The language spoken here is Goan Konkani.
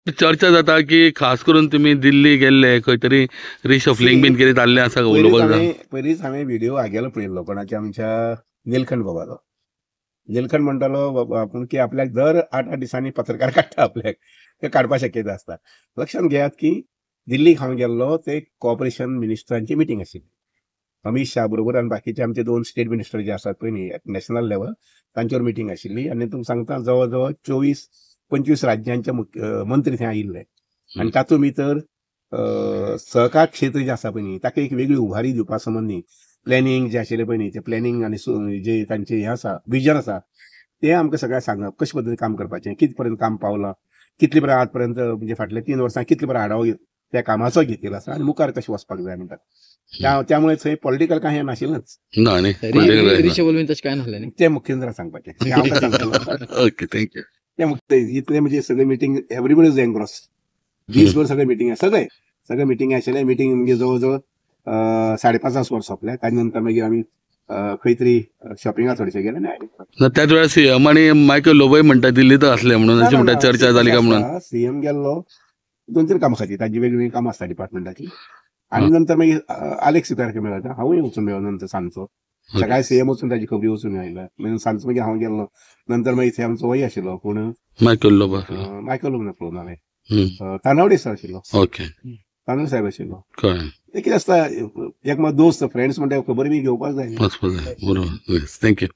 चर्चा जाता की खास करून तुमी दिल्ली गेल्ले खंय तरी रिशफलिंग बीन कितें जाल्लें आसा उलोवपाक. पयलींच हांवें व्हिडिओ हागेलो पळयल्लो कोणाच्या आमच्या निलखंड बाबालो. निलखंड म्हणटालो आपूण की आपल्याक दर 8-8 दिसांनी पत्रकार काडटा, आपल्याक ते काडपाक शक्यता आसता. लक्षांत घेयात की दिल्लीक हांव गेल्लो ते कॉपरेशन मिनिस्टरांची मिटींग आशिल्ली अमीत शाह बरोबर आनी बाकीचे आमचे 2 स्टेट मिनिस्टर जे आसात पळय न्ही नॅशनल लेवल तांच्यावर मिटींग आशिल्ली. आनी तुमकां सांगता जवळ जवळ 24-25 राज्यांचे मंत्री थंय आयिल्ले आनी तातूंत भितर सहकार क्षेत्र जें आसा पळय न्ही ताका एक वेगळी उभारी दिवपा संबंदी प्लॅनिंग जें आशिल्लें पळय न्ही तें प्लॅनिंग आनी जे तांचें हें आसा विजन आसा तें आमकां सगळ्यांक सांगप कशे पद्दतीन काम करपाचें, कितें पर्यंत काम पावलां, कितले पर्यंत आज पर्यंत म्हणजे फाटले 3 वर्सां कितले पर्यंत आढावो त्या कामाचो घेतिल्लो आसा आनी मुखार कशें वचपाक जाय म्हणटात. त्यामुळे थंय पॉलिटिकल काय हें नाशिल्लेंच. तशें काय नासलें तें मुख्यमंत्र्याक सांगपाचें. Okay, thank you. तें इतलें म्हणजे सगळें मिटींग एवरीबडी is engross दीसभर सगळें मिटींग सगळें सगळें मिटींग आशिल्लें. मिटींग म्हणजे जवळ जवळ 5:30 वर सोंपलें. ताजे नंतर मागीर आमी खंय तरी शॉपिंगा थोडेशे गेले. त्याच वेळार सीएम आनी मायकल लोबोय म्हणटा दिल्लींत आसले म्हणून अशी म्हणटा चर्चा जाली काय म्हणून. सीएम गेल्लो 2-3 कामां खातीर, ताजी वेगवेगळी कामां आसता डिपार्टमेंटाची. आनी नंतर मागीर आलेक्स सितारकर मेळटा, हांवूय वचून मेळ्ळो नंतर सांजचो. सकाळी सीएम वचून ताजी खबरी वचून आयला, मागीर सांजचो मागीर हांव गेल्लो. नंतर मागीर थंय आमचो वय आशिल्लो कोण मायकल लोबो, मायकल लोबो पळोवन हांवें तानावडे सर आशिल्लो. ओके, तानावडे साहेब आशिल्लो. ते कितें आसता एक दोस्त फ्रेंड्स म्हणटा खबर बी घेवपाक जाय. बरोबर, thank you.